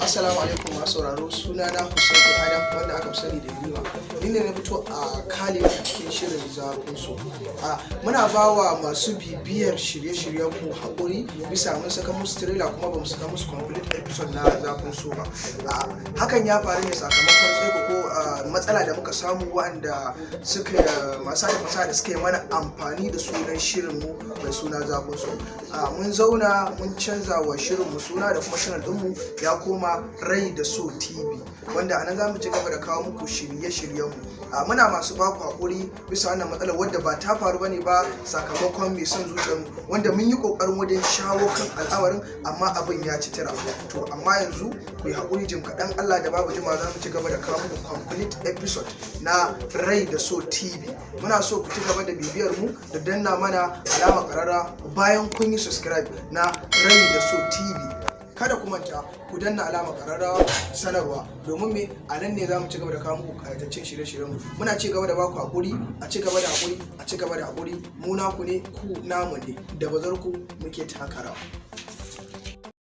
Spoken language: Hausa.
Assalamu alaikum masu sauraro, suna na Hussein Adam, wanda aka fi sani da Yarima. Ni ne na fito a Khalid a cikin shirin Zafin So. A muna ba wa masu bibiyar shirye-shiryen mu haƙuri bisa mun saka musu trailer kuma ba mu saka musu complete episode na Zafin So ba. A hakan ya faru ne sakamakon tsaiko ko matsala da muka samu, wanda suka masu da fasaha da suka yi mana amfani da sunan shirin mu mai suna Zafin So. A mun zauna mun canza wa shirin mu suna da kuma channel ɗinmu ya koma Rai da So TV, wanda anan za mu ci gaba da kawo muku shirye-shiryenmu. A muna masu baku haƙuri bisa wannan matsalar, wadda ba ta faru bane ba sakamakon mai son zuciyarmu, wanda mun yi ƙoƙarin wajen shawo kan al'amarin, amma abin ya ci tira. To amma yanzu ku yi haƙuri, jim kaɗan Allah da babu jima za mu ci gaba da kawo muku complete episode na Rai da So TV. Muna so ku ci gaba da bibiyar mu da danna mana alama ƙararrawa bayan kun yi subscribe na Rai da So TV. Kada ku manta ku danna alama ƙararrawa sanarwa, domin me? A nan ne za mu ci gaba da kawo muku ƙayataccen shirye-shiryen mu. Muna ci gaba da baku haƙuri, a ci gaba da haƙuri, a ci gaba da haƙuri. Mu naku ne, ku namu ne, da bazar ku muke taka rawa.